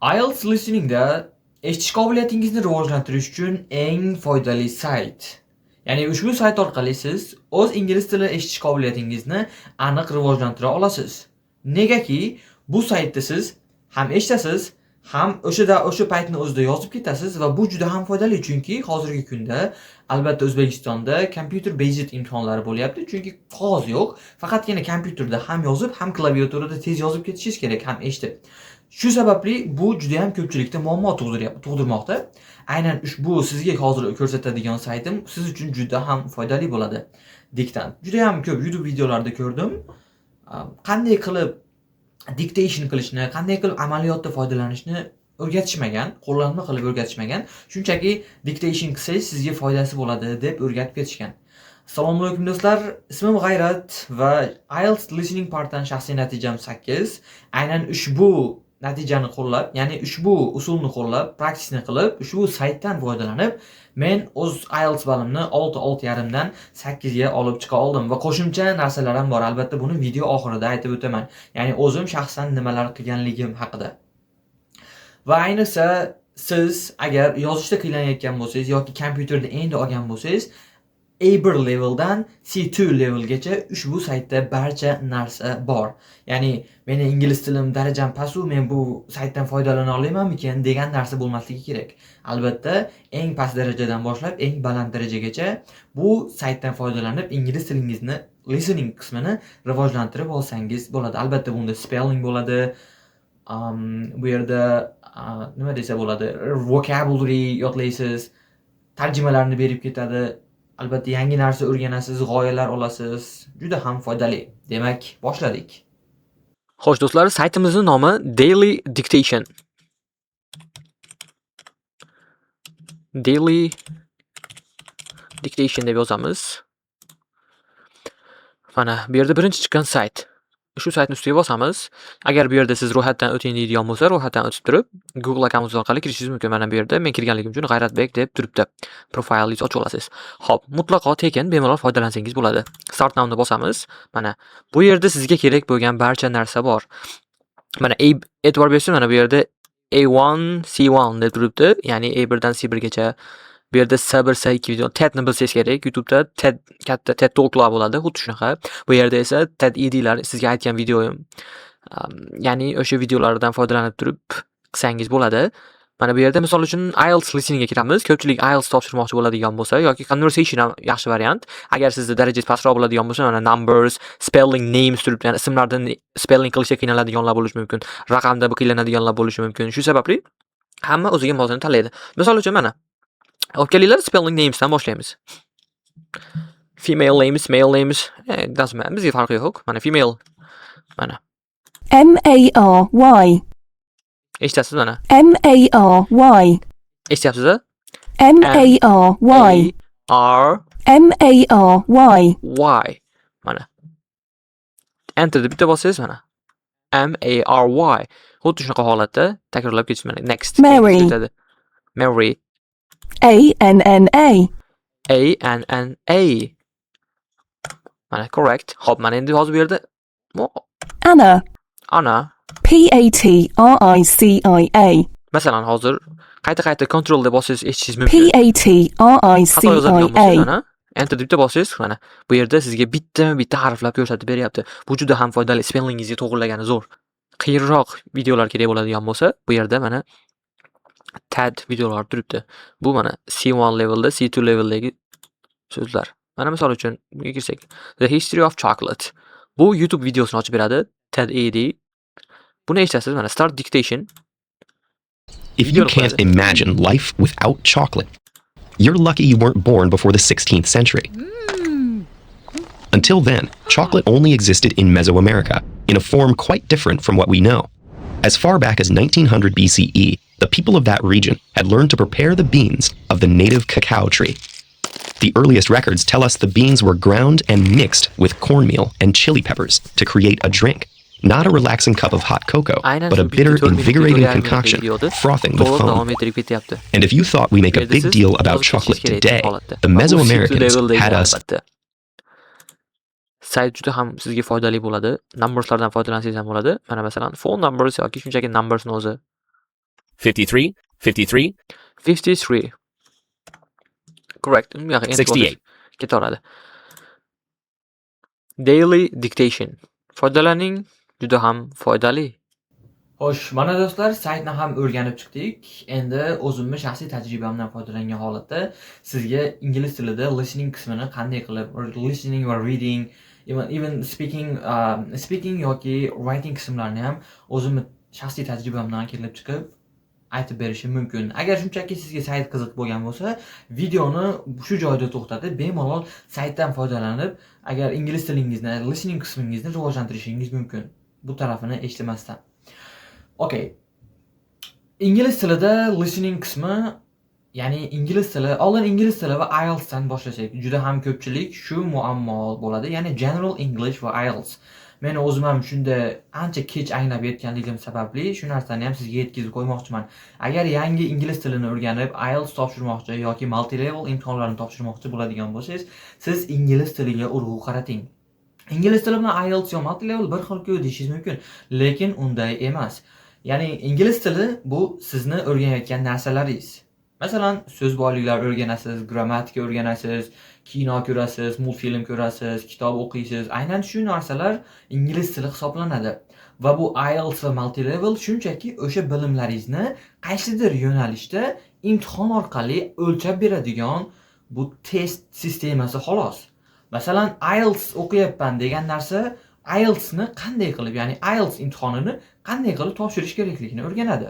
IELTS listeningda eshitish qobiliyatingizni rivojlantirish uchun eng foydali sayt. Ya'ni ushbu sayt orqali siz o'z ingliz tili eshitish qobiliyatingizni aniq rivojlantira olasiz. Negaki bu saytda siz ham eshitasiz, ham o'sha paytni o'zida yozib ketasiz va bu juda ham foydali, chunki hozirgi kunda albatta O'zbekistonda computer based imtihonlari bo'lyapti, chunki qog'oz yo'q. Faqatgina kompyuterda ham yozib, ham klaviaturada tez yozib ketishingiz kerak, ham eshitib. Shu sababli bu juda ham ko'pchilikda muammo tug'dirmoqda. Aynan ushbu sizga hozir ko'rsatadigan saytim siz uchun juda ham foydali bo'ladi. Diktant. Juda ham ko'p YouTube videolarda ko'rdim. Qanday qilib dictation qilishni, qanday qilib amaliyotda foydalanishni o'rgatishmagan, qo'llanma qilib o'rgatishmagan. Shunchaki dictation qilsangiz, sizga foydasi bo'ladi deb o'rgatib ketishgan. Assalomu alaykum, do'stlar. Ismim G'ayrat va IELTS listening partdan shaxsiy natijam 8. Aynan ushbu natijani qo'llab, ya'ni ushbu usulni qo'llab, practice ni qilib, ushbu saytdan foydalanib, men o'z IELTS balimni 6, 6.5 dan 8 ga olib chiqa oldim va qo'shimcha narsalar ham bor. Albatta buni video oxirida aytib o'taman. Ya'ni o'zim shaxsan nimalar qilganligim haqida. Va ayniqsa siz agar yozishda qiynalmayotgan bo'lsangiz yoki kompyuterda endi olgan bo'lsangiz, A1 leveldan C2 levelgacha ushbu saytda barcha narsa bor. Ya'ni meni ingliz tilim darajam pastu, men bu saytdan foydalana olmaymanmikin degan narsa bo'lmasligi kerak. Albatta, eng past darajadan boshlab eng baland darajagacha bu saytdan foydalanib, ingliz tilingizni listening qismini rivojlantirib olsangiz bo'ladi. Albatta bunda spelling bo'ladi. Bu yerda nima desa bo'ladi? Vocabulary yodlaysiz, tarjimalarni berib ketadi. Albatta yangi narsa o'rganasiz, g'oyalar olasiz. Juda ham foydali. Demak, boshladik. Xo'sh, do'stlar, saytimizning nomi Daily Dictation. Daily Dictation deb yozamiz. Mana bu yerda birinchi chiqqan sayt. Shu saytni ustiga bosamiz. Agar bu yerda siz ro'yxatdan o'ting deydigan bo'lsa, ro'yxatdan o'tib turib, Google akkauntingiz orqali kirishingiz mumkin. Mana bu yerda men kirganligim uchun G'ayratbek deb turibdi. Profilingizni ochib olasiz. Xo'p, mutlaqo tekin, bemalol foydalansangiz bo'ladi. Start now'ni bosamiz. Mana bu yerda sizga kerak bo'lgan barcha narsa bor. Mana A, e'tibor bersin, mana bu yerda A1, C1 deb turibdi. Ya'ni A1 dan C1 gacha. Bu yerda S1, S2 video, TEDni bilsangiz kerak. YouTube'da TED, katta TED Talk'lar bo'ladi, xuddi shunaqa. Bu yerda esa TED ED'lar, sizga aytgan videoyim. Ya'ni o'sha videolardan foydalanib turib qilsangiz bo'ladi. Mana bu yerda misol uchun IELTS listeningga kiramiz. Ko'pchilik IELTS topshirmoqchi bo'ladigan bo'lsa yoki conversation ham yaxshi variant. Agar sizda darajangiz pastroq bo'ladigan bo'lsa, mana numbers, spelling names turibdi. Ya'ni ismlardan spelling qilishga qiynaladiganlar bo'lishi mumkin. Raqamda bu qiynaladiganlar bo'lishi mumkin. Shu sababli hamma o'ziga mosini tanlaydi. Misol uchun mana olib kelinglar, spelling namesdan boshlaymiz. Female names, male names, doesn't matter. Bizga farqi yo'q. Mana female. Mana. M A R Y. Eshitasiz mana. M A R Y. Eshityapsiz a? M A R Y. A R M A R Y. Y. Mana. Enter deb bitta bossangiz, mana. M A R Y. Xuddi shunaqa holatda takrorlab ketish, mana next. Mary. O'tadi. Mary. A N N A. A N N A. Mana correct. Xo'p, mana endi hozir bu yerda Anna. Ana. P A T R I C I A. Masalan, hozir qayta-qayta control deb bossangiz, eshitishingiz P mumkin. A T R I C Xato yozadigan I bo'lsangiz, A. mana enter deb bitta bossangiz, mana bu yerda sizga bittama-bitta harflab ko'rsatib beryapti. Bu juda ham foydali, spellingingizni to'g'rilagani zo'r. Qiyinroq videolar kerak bo'ladigan bo'lsa, bu yerda mana TED videolari turibdi. Bu mana C1 levelda, C2 leveldagi so'zlar. Mana misol uchun bunga kirsak, The History of Chocolate. Bu YouTube videosini ochib beradi. TED ED. Buni eshitasiz, mana start dictation. If you Videoni can't qo'yadi. Imagine life without chocolate, you're lucky you weren't born before the 16th century. Until then, chocolate only existed in Mesoamerica, in a form quite different from what we know. As far back as 1900 BCE, the people of that region had learned to prepare the beans of the native cacao tree. The earliest records tell us the beans were ground and mixed with cornmeal and chili peppers to create a drink. Not a relaxing cup of hot cocoa, Aynan but a shu bitta bitter, 4 minutlik invigorating 4,5 minutlik concoction, videoda frothing with to'liq foam. Davom ettirib ketyapti. And if you thought we make Bu a yerda big siz deal about yozib ketishingiz chocolate kerak today, holatda. The Va bu C2 Mesoamericans leveldagi had us albatta. Sayt juda ham sizga foydali bo'ladi. Numberslardan foydalansangiz ham bo'ladi. Mana masalan, phone numbers yoki shunchaki numbersni o'zi. 53, 53, 53. Correct. Bu yoqqa enter 68. bosib ketaveradi. Daily dictation. Foydalaning, juda ham foydali. Xo'sh, mana do'stlar, saytni ham o'rganib chiqdik. Endi o'zimni shaxsiy tajribamdan foydalangan holatda sizga ingliz tilida listening qismini qanday qilib, listening va reading, even speaking yoki writing qismlarini ham o'zimni shaxsiy tajribamdan kelib chiqib aytib berishim mumkin. Agar shunchaki sizga sayt qiziq bo'lgan bo'lsa, videoni shu joyda to'xtatib, bemalol saytdan foydalanib, agar ingliz tilingizni, listening qismingizni rivojlantirishingiz mumkin. Bu tarafini eshitmasdan. Okay. Ingliz tilida listening qismi, ya'ni ingliz tili, oldin ingliz tili va IELTSdan boshlasak, juda ham ko'pchilik shu muammo bo'ladi, ya'ni General English va IELTS. Men o'zim ham shunda ancha kech anglab yetganligim sababli shu narsani ham sizga yetkazib qo'ymoqchiman. Agar yangi ingliz tilini o'rganib, IELTS topshirmoqchi yoki multi-level imtihonlarini topshirmoqchi bo'ladigan bo'lsangiz, siz ingliz tiliga urg'u qarating. Ingliz tili bilan IELTS yo multi-level bir xil-ku deyishingiz mumkin, lekin unday emas. Ya'ni ingliz tili bu sizni o'rganayotgan narsalaringiz. Masalan, so'z boyliklari o'rganasiz, grammatika o'rganasiz, kino ko'rasiz, multfilm ko'rasiz, kitob o'qiysiz. Aynan shu narsalar ingliz tili hisoblanadi. Va bu IELTS va multi-level shunchaki o'sha bilimlaringizni qaysidir yo'nalishda imtihon orqali o'lchab beradigan bu test sistemasi xolos. Masalan, IELTS o'qiyapman degan narsa IELTSni qanday qilib, ya'ni IELTS imtihonini qanday qilib topshirish kerakligini o'rganadi.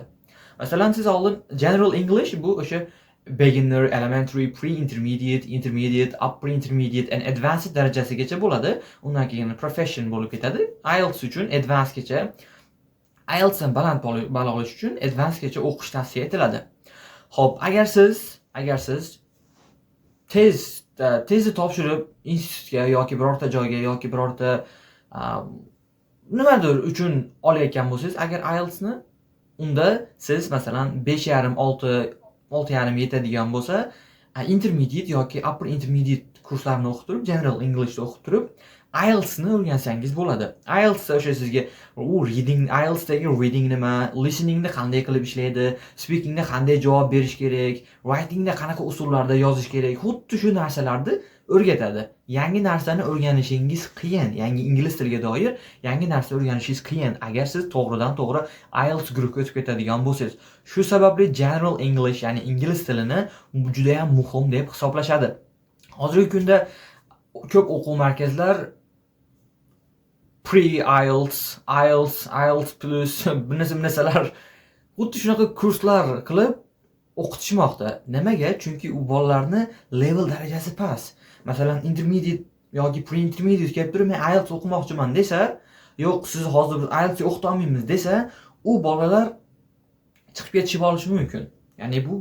Masalan, siz oldin General English bu o'sha beginner, elementary, pre-intermediate, intermediate, upper intermediate and advanced darajasigacha bo'ladi. Undan keyin profession bo'lib ketadi. IELTS uchun advancedgacha, IELTSdan baland ball olish uchun advancedgacha o'qish tavsiya etiladi. Xo'p, agar siz tezda topshirib institutga yoki birorta joyga yoki birorta nimadir uchun olayotgan bo'lsangiz, agar IELTSni, unda siz masalan 5,5, 6, 6,5 yetadigan bo'lsa, intermediate yoki upper intermediate kurslarini o'qib turib, General Englishni o'qib turib, IELTSni o'rgansangiz bo'ladi. IELTSda o'sha sizga u reading, IELTSdagi reading nima, listeningni qanday qilib ishlaydi, speakingda qanday javob berish kerak, writingda qanaqa usullarda yozish kerak, xuddi shu narsalarni o'rgatadi. Yangi narsani o'rganishingiz qiyin, yangi ingliz tiliga doir yangi narsa o'rganishingiz qiyin agar siz to'g'ridan to'g'ri IELTS guruhga o'tib ketadigan bo'lsangiz. Shu sababli General English, ya'ni ingliz tilini juda ham muhim deb hisoblashadi. Hozirgi kunda ko'p o'quv markazlar pre-IELTS, IELTS, IELTS plus bir narsa bir narsalar, xuddi shunaqa kurslar qilib o'qitishmoqda. Nimaga? Chunki u bolalarni level darajasi past. Masalan, intermediate yoki pre-intermediate kelib turib, "Men IELTS o'qimoqchiman" desa, "Yo'q, siz hozir biz IELTS o'qita olmaymiz" desa, u bolalar chiqib ketishib olishi mumkin. Ya'ni bu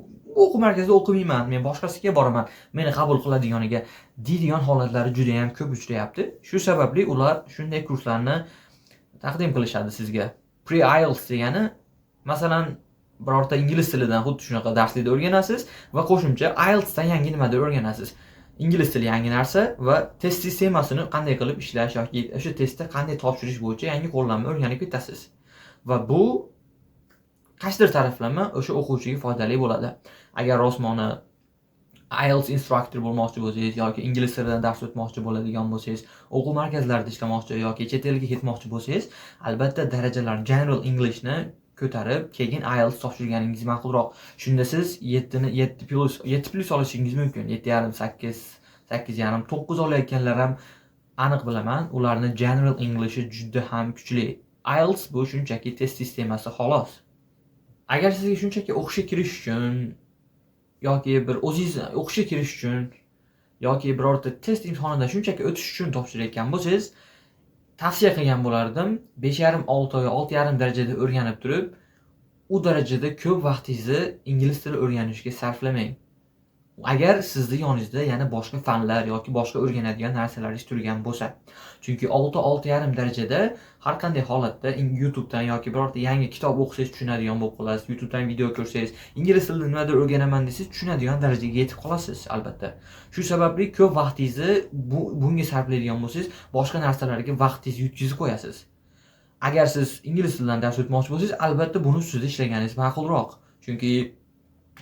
o'quv markazida o'qimayman, men boshqasiga boraman, meni qabul qiladiganiga deydigan holatlari juda ham ko'p uchrayapti. Shu sababli ular shunday kurslarni taqdim qilishadi sizga. Pre-IELTS degani, masalan, birorta ingliz tilidan xuddi shunaqa darslikda o'rganasiz va qo'shimcha IELTSdan yangi nimadir o'rganasiz. Ingliz tili yangi narsa va test sistemasini qanday qilib ishlash yoki o'sha testda qanday topshirish bo'yicha yangi qo'llanma o'rganib ketasiz. Va bu qaysidir taraflama o'sha o'quvchiga foydali bo'ladi. Agar rosmoni IELTS instruktor bo'lmoqchi bo'lsangiz yoki ingliz tilidan dars o'tmoqchi bo'ladigan bo'lsangiz, o'quv markazlarida ishlamoqchi yoki chet elga ketmoqchi bo'lsangiz, albatta darajalar General Englishni ko'tarib, keyin IELTS topshirganingiz ma'qulroq. Shunda siz 7 ni 7 plus, 7 plus olishingiz mumkin. 7,5, 8, 8,5, 9 olayotganlar ham aniq bilaman, ularni General Englishi juda ham kuchli. IELTS bu shunchaki test sistemasi xolos. Agar sizga shunchaki o'qishga kirish uchun yoki bir o'zingiz o'qishga kirish uchun yoki birorta test imtihonidan shunchaki o'tish uchun topshirayotgan bo'lsangiz, tavsiya qilgan bo'lardim. 5,5, 6 yo 6,5 darajada o'rganib turib, u darajada ko'p vaqtingizni ingliz tili o'rganishga sarflamang. Agar sizni yoningizda yana boshqa fanlar yoki boshqa o'rganadigan narsalaringiz turgan bo'lsa. Chunki 6, 6,5 darajada har qanday holatda YouTube'dan yoki birorta yangi kitob o'qisangiz tushunadigan bo'lib qolasiz, YouTube'dan video ko'rsangiz, ingliz tilida nimadir o'rganaman desangiz tushunadigan darajaga yetib qolasiz albatta. Shu sababli ko'p vaqtingizni bunga sarflaydigan bo'lsangiz, boshqa narsalarga vaqtingizni yutkazib qo'yasiz. Agar siz ingliz tilidan dars o'tmoqchi bo'lsangiz, albatta buni ustida ishlaganingiz ma'qulroq. Chunki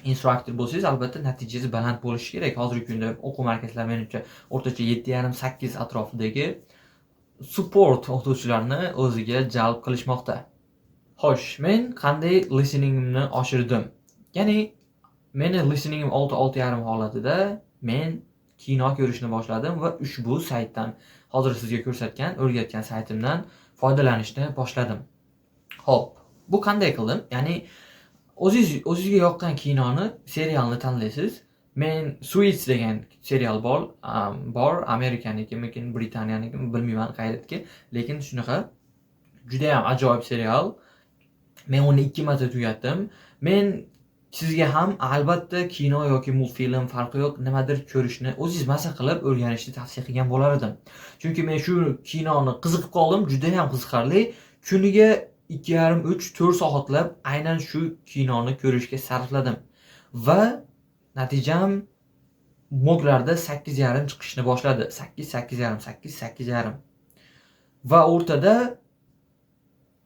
instruktor bo'lsangiz, albatta natijangiz baland bo'lishi kerak. Hozirgi kunda o'quv markazlari, menimcha, o'rtacha 7,5-8 atrofidagi support o'qituvchilarni o'ziga jalb qilishmoqda. Xo'sh, men qanday listeningimni oshirdim? Ya'ni meni listeningim 6, 6,5 holatida men kino ko'rishni boshladim va ushbu saytdan, hozir sizga ko'rsatgan, o'rgatgan saytimdan foydalanishni boshladim. Xo'p, bu qanday qildim? Ya'ni o'zingiz o'zingizga yoqqan kinoni, serialni tanlaysiz. Men Suits degan serial bor, Amerikanikimikin, Britaniyanikimi, bilmayman qayerniki, lekin shunaqa judayam ajoyib serial. Men uni ikki marta tugatdim. Men sizga ham albatta kino yoki multfilm, farqi yo'q, nimadir ko'rishni, o'zingiz maza qilib o'rganishni tavsiya qilgan bo'lar edim. Chunki men shu kinoni qiziqib qoldim, judayam qiziqarli. Kuniga 2,5, 3, 4 soatlab aynan shu kinoni ko'rishga sarfladim va natijam mocklarda 8,5 chiqishni boshladi. 8, 8,5, 8, 8,5 va o'rtada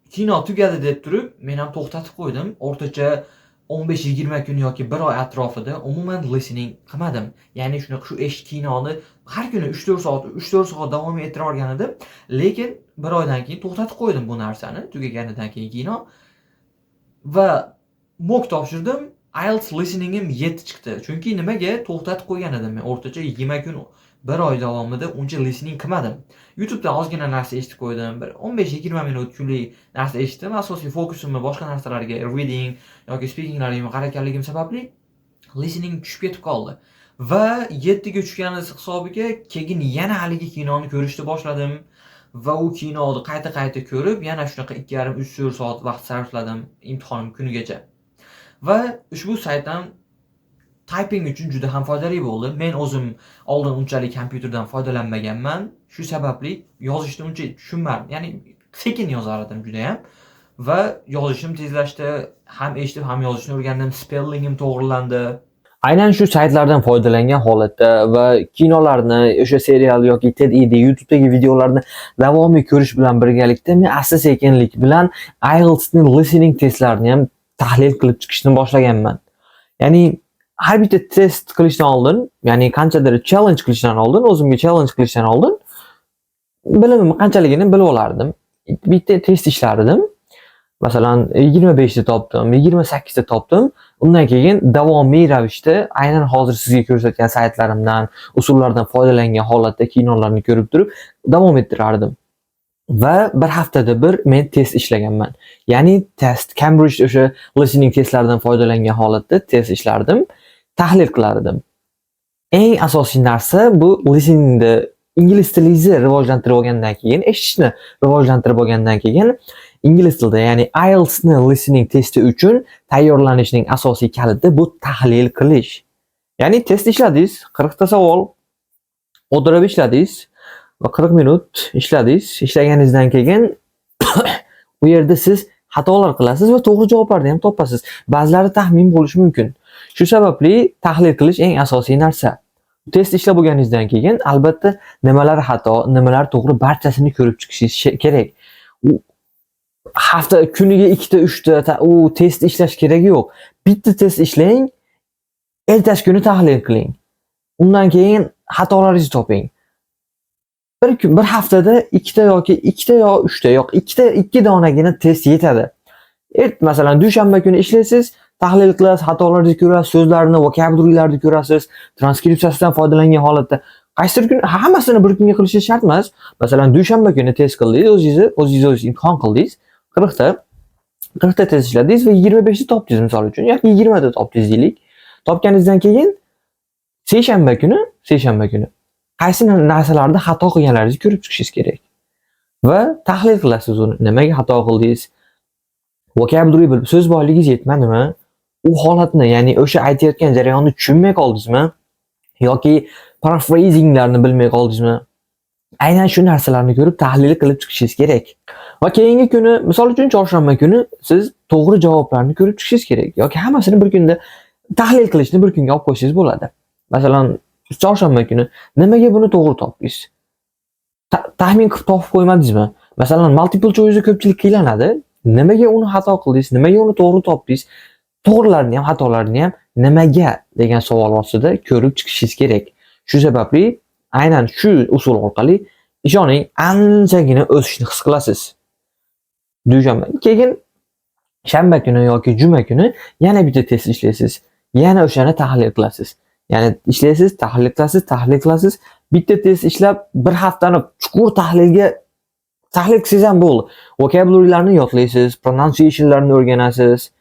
kino tugadi deb turib, men ham to'xtatib qo'ydim. O'rtacha 15-20 kun yoki bir oy atrofida umuman listening qilmadim. Ya'ni shunaqa shu kinoni har kuni 3-4 soat, 3-4 soat davom ettiravergan edim, lekin bir oydan keyin to'xtatib qo'ydim bu narsani, tugaganidan keyin kino, va mock topshirdim. IELTS listeningim 7 chiqdi. Chunki nimaga to'xtatib qo'ygan edim men? O'rtacha 20 kun, bir oy davomida uncha listening qilmadim. YouTubedan ozgina narsa eshitib qo'ydim. Bir 15-20 minut kunlik narsa eshitdim. Asosiy fokusimni boshqa narsalarga, reading yoki speakinglarga qaratganligim sababli listening tushib ketib qoldi. Va 7 ga tushgani hisobiga keyin yana haligi kinoni ko'rishni boshladim va u kinoni qayta-qayta ko'rib, yana shunaqa 2,5, 3-4 soat vaqt sarfladim imtihonim kunigacha. Va ushbu saytdan typing uchun juda ham foydali bo'ldi. Men o'zim oldin unchalik kompyuterdan foydalanmaganman. Shu sababli yozishni uncha tushunmardim. Ya'ni sekin yozar edim judayam va yozishim tezlashdi. Ham eshitib, ham yozishni o'rgandim. Spellingim to'g'rilandi. Aynan shu saytlardan foydalangan holatda va kinolarni, o'sha serial yoki TED Ed, YouTube'dagi videolarni davomiy ko'rish bilan birgalikda men asta-sekinlik bilan IELTSning listening testlarini ham tahlil qilib chiqishni boshlaganman. Ya'ni har bitta test qilishdan oldin, ya'ni qanchadir challenge qilishdan oldin, o'zimga challenge qilishdan oldin bilimim qanchaligini bilib olardim. Bitta test ishlardim. Masalan, 25 ta topdim, 28 ta topdim. Undan keyin davomiy ravishda aynan hozir sizga ko'rsatgan saytlarimdan, usullardan foydalangan holatda kinolarni ko'rib turib davom ettirardim. Va bir haftada bir men test ishlaganman. Ya'ni test, Cambridge o'sha listening testlaridan foydalangan holatda test ishlardim, tahlil qilardim. Eng asosiy narsa bu listeningda ingliz tilingizni rivojlantirib olgandan keyin, eshitishni rivojlantirib olgandan keyin ingliz tilida, ya'ni IELTSni listening testi uchun tayyorlanishning asosiy kaliti bu tahlil qilish. Ya'ni test ishladingiz, 40 ta savol o'tirib ishladingiz va 40 minut ishladingiz. Ishlaganingizdan keyin u yerda siz xatolar qilasiz va to'g'ri javoblarni ham topasiz. Ba'zilari taxmin bo'lishi mumkin. Shu sababli tahlil qilish eng asosiy narsa. Test ishlab bo'lganingizdan keyin albatta nimalar xato, nimalar to'g'ri, barchasini ko'rib chiqishingiz kerak. U hafta kuniga ikkita, uchta u test ishlash keragi yo'q. Bitta test ishlang, ertasi kuni tahlil qiling. Undan keyin xatolaringizni toping. Bir kun, bir haftada ikkita yoki ikkita yo uchta, yo'q, ikkita, ikki donagina test yetadi. Masalan, dushanba kuni ishlaysiz, tahlil qilasiz, xatolaringizni ko'rasiz, so'zlarni, vocabularylarni ko'rasiz, transkripsiyasidan foydalangan holatda. Qaysidir kun hammasini bir kunga qilishingiz shart emas. Masalan, dushanba kuni test qildingiz, o'zingizni imtihon qildingiz. 40 ta 40 ta test ishladingiz va 25 ta topdingiz, misol uchun, yoki 20 ta topdingiz deylik. Topganingizdan keyin seshanba kuni qaysi narsalarda xato qilganlaringizni ko'rib chiqishingiz kerak. Va tahlil qilasiz uni. Nimaga xato qildingiz? Vocabulary bilib, so'z boyligingiz yetmadimi? U holatni, ya'ni o'sha aytayotgan jarayonni tushunmay qoldingizmi? Yoki paraphrasinglarni bilmay qoldingizmi? Aynan shu narsalarni ko'rib, tahlil qilib chiqishingiz kerak. Va keyingi kuni, misol uchun, chorshanba kuni siz to'g'ri javoblarni ko'rib chiqishingiz kerak yoki hammasini bir kunda tahlil qilishni bir kunga olib qo'ysangiz bo'ladi. Masalan, chorshanba kuni nimaga buni to'g'ri topdingiz? Taxmin qilib topib qo'ymadingizmi? Masalan, multiple choice'da ko'pchilik qiynaladi. Nimaga uni xato qildingiz? Nimaga uni to'g'ri topdingiz? To'g'rilarini ham, xatolarini ham nimaga degan savol ostida ko'rib chiqishingiz kerak. Shu sababli aynan shu usul orqali, ishoning, anchagina o'sishni his qilasiz. Dushanba, keyin shanba kuni yoki juma kuni yana bitta test ishlaysiz. Yana o'shani tahlil qilasiz. Ya'ni ishlaysiz, tahlil qilasiz, tahlil qilasiz. Bitta test ishlab, bir haftani chuqur tahlilga tahlil qilsangiz ham bo'ldi. Vocabularylarni yodlaysiz, pronunciationlarni o'rganasiz.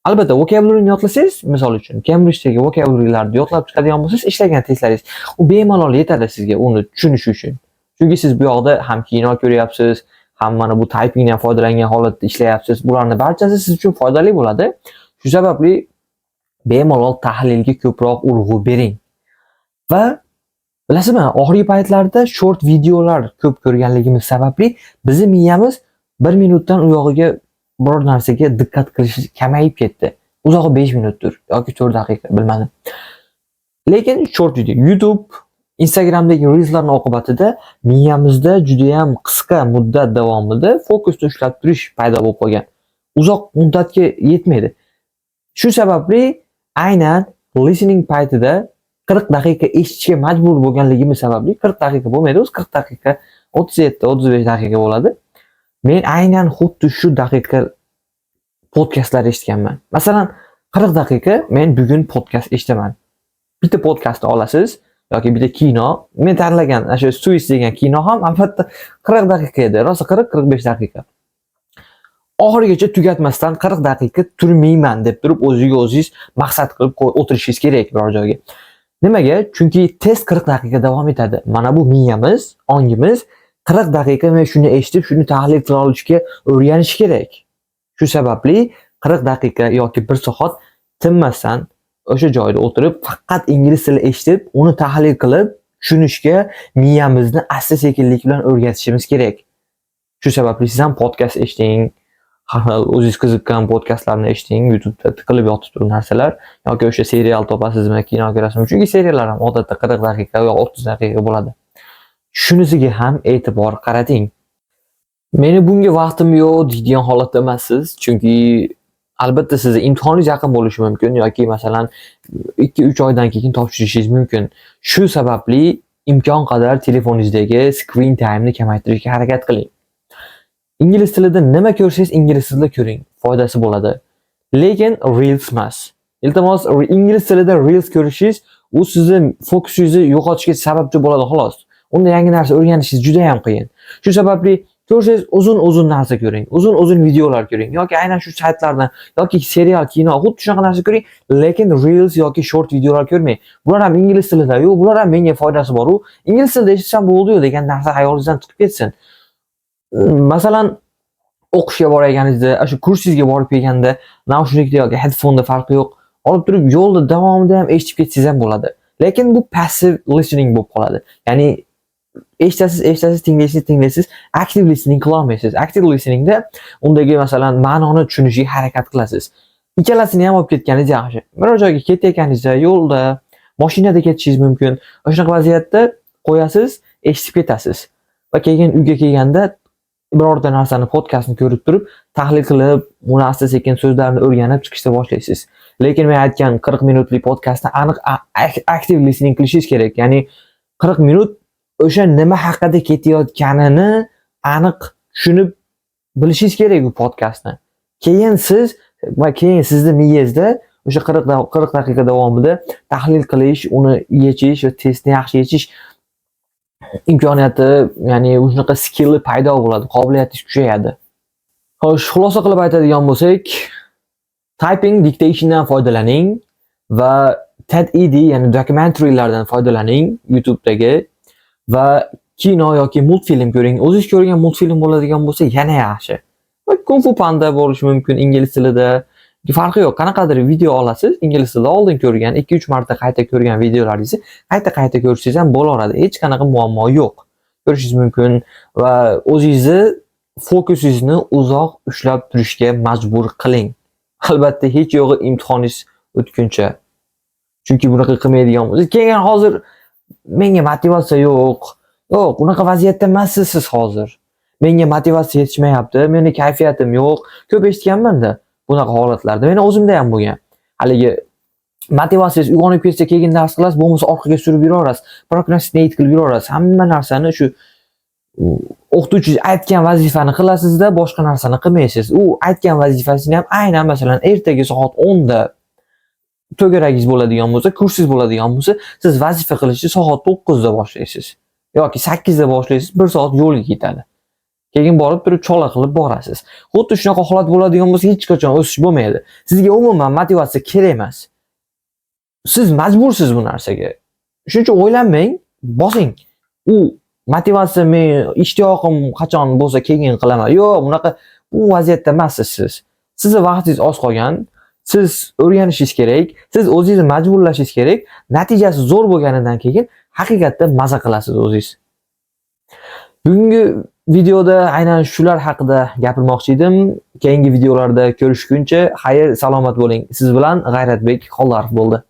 Albatta, vocabularyni yodlasangiz, misol uchun, Cambridge'dagi vocabularylarni yodlab chiqadigan bo'lsangiz, ishlagan testlaringiz u bemalol yetadi sizga uni tushunish uchun. Chunki siz bu yoqda ham kino ko'ryapsiz, ham mana bu typingdan foydalangan holatda ishlayapsiz. Bularni barchasi siz uchun foydali bo'ladi. Shu sababli bemalol tahlilga ko'proq urg'u bering. Va bilasizmi, oxirgi paytlarda short videolar ko'p ko'rganligimiz sababli bizni miyamiz 1 minutdan u yog'iga biror narsaga diqqat qilishi kamayib ketdi. Uzog'i 5 minutdir yoki 4 daqiqa, bilmadim. Lekin short video, YouTube, Instagramdagi reelslarning oqibatida miyamizda juda ham qisqa muddat davomida fokusni ushlab turish paydo bo'lib qolgan. Uzoq muddatga yetmaydi. Shu sababli aynan listening paytida 40 daqiqa eshitishga majbur bo'lganligimiz sababli, 40 daqiqa bo'lmaydi o'zi, 40 daqiqa, 37, 35 daqiqa bo'ladi. Men aynan xuddi shu daqiqa podkastlar eshitganman. Masalan, 40 daqiqa men bugun podkast eshitaman. Bitta podkastni olasiz yoki bitta kino. Men tanlagan ana shu Suits degan kino ham albatta 40 daqiqa edi. Rosa 40-45 daqiqa. Oxirigacha tugatmasdan 40 daqiqa turmayman deb turib o'ziga o'zingiz maqsad qilib o'tirishingiz kerak biror joyga. Nimaga? Chunki test 40 daqiqa davom etadi. Mana bu miyamiz, ongimiz 40 daqiqa men shuni eshitib, shuni tahlil qila olishga o'rganish kerak. Shu sababli 40 daqiqa yoki 1 soat tinmasdan o'sha joyda o'tirib, faqat ingliz tili eshitib, uni tahlil qilib, tushunishga miyamizni asta-sekinlik bilan o'rgatishimiz kerak. Shu sababli siz ham podkast eshiting, har xil o'zingiz qiziqqan podkastlarni eshiting, YouTube'da tiqilib yotibdi u narsalar yoki o'sha serial topasizmi, kino ko'rasizmi? Chunki seriallar ham odatda 40 daqiqa yo 30 daqiqa bo'ladi. Shunisiga ham e'tibor qarating. Meni bunga vaqtim yo'q deydigan holatda emassiz, chunki albatta sizni imtihoningiz yaqin bo'lishi mumkin yoki, masalan, 2-3 oydan keyin topshirishingiz mumkin. Shu sababli imkon qadar telefoningizdagi screen time'ni kamaytirishga harakat qiling. Ingliz tilida nima ko'rsangiz, ingliz tilida ko'ring, foydasi bo'ladi. Lekin Reels emas. Iltimos, ingliz tilida Reels ko'rishingiz u sizni fokusingizni yo'qotishga sababchi bo'ladi, xolos. Unda yangi narsa o'rganishingiz juda ham qiyin. Shu sababli ko'rsangiz, uzun-uzun narsa ko'ring, uzun-uzun videolar ko'ring yoki aynan shu saytlardan yoki serial, kino, xuddi shunaqa narsa ko'ring, lekin Reels yoki short videolar ko'rmang. Bular ham ingliz tilida, yo'q, bular ham menga foydasi bor-u, ingliz tilida eshitsam bo'ldi-yu degan narsa xayolingizdan chiqib ketsin. Masalan, o'qishga borayotganingizda, shu kursingizga borib kelganda naushnikda yoki headphone'da, farqi yo'q, olib turib yo'lda davomida ham eshitib ketsangiz ham bo'ladi. Lekin bu passive listening bo'lib qoladi. Ya'ni eshitasiz, eshitasiz, tinglaysiz, tinglaysiz, active listening qila olmaysiz. Active listeningda undagi, masalan, ma'noni tushunishga harakat qilasiz. Ikkalasini ham olib ketganingiz yaxshi. Biror joyga ketayotganingizda, yo'lda, mashinada ketishingiz mumkin. Shunaqa vaziyatda qo'yasiz, eshitib ketasiz. Va keyin uyga kelganda birorta narsani, podkastni ko'rib turib, tahlil qilib, uni asta-sekin so'zlarni o'rganib chiqishni boshlaysiz. Lekin men aytgan 40 minutlik podkastni aniq active listening qilishingiz kerak. Ya'ni 40 minut o'sha nima haqida ketayotganini aniq tushunib bilishingiz kerak bu podkastni. Keyin siz va keyin sizni miyangizda o'sha 40 daqiqa davomida tahlil qilish, uni yechish va testni yaxshi yechish imkoniyati, ya'ni shunaqa skilli paydo bo'ladi, qobiliyatingiz kuchayadi. Xo'sh, xulosa qilib aytadigan bo'lsak, typing dictationdan foydalaning va TED-Ed, ya'ni documentarylardan foydalaning YouTube'dagi va kino yoki multfilm ko'ring. O'zingiz ko'rgan multfilm bo'ladigan bo'lsa, yana yaxshi. Va Kung Fu Panda bo'lishi mumkin ingliz tilida. Farqi yo'q. Qanaqadir video olasiz, ingliz tilida oldin ko'rgan, 2-3 marta qayta ko'rgan videolaringizni qayta-qayta ko'rsangiz ham bo'laveradi. Hech qanaqa muammo yo'q. Ko'rishingiz mumkin va o'zingizni fokusingizni uzoq ushlab turishga majbur qiling. Albatta, hech yo'g'i imtihoningiz o'tguncha. Chunki bunaqa qilmaydigan bo'lsangiz, keyin hozir menga motivatsiya yo'q. Yo'q, unaqa vaziyatda emassiz siz hozir. Menga motivatsiya yetishmayapti, meni kayfiyatim yo'q. Ko'p eshitganman-da. Bunaqa holatlarda meni o'zimda ham bo'lgan. Haligi motivatsiyangiz uyg'onib ketsa, keyin dars qilasiz, bo'lmasa orqaga surib yuraverasiz, procrastinate qilib yuraverasiz. Hamma narsani shu o'qituvchi aytgan vazifani qilasizda, boshqa narsani qilmaysiz. U aytgan vazifasini ham aynan, masalan, ertaga soat 10 da to'garagingiz bo'ladigan bo'lsa, kursingiz bo'ladigan bo'lsa, siz vazifa qilishni soat 9 da boshlaysiz yoki 8 da boshlaysiz, 1 soat yo'lga ketadi. Keyin borib turib chola qilib borasiz. Xuddi shunaqa holat bo'ladigan bo'lsa, hech qachon o'sish bo'lmaydi. Sizga umuman motivatsiya kerak emas. Siz majbursiz bu narsaga. Shuning uchun o'ylanmang, bosing. U motivatsiya, men ishtiyoqim qachon bo'lsa keyin qilaman. Yo'q, bunaqa bu vaziyatda emassiz siz. Sizni vaqtingiz oz qolgan, siz o'rganishingiz kerak, siz o'zingizni majburlashingiz kerak. Natijasi zo'r bo'lganidan keyin haqiqatda maza qilasiz o'zingiz. Bugungi videoda aynan shular haqida gapirmoqchi edim. Keyingi videolarda ko'rishguncha xayr, salomat bo'ling. Siz bilan G'ayratbek Xollarov bo'ldi.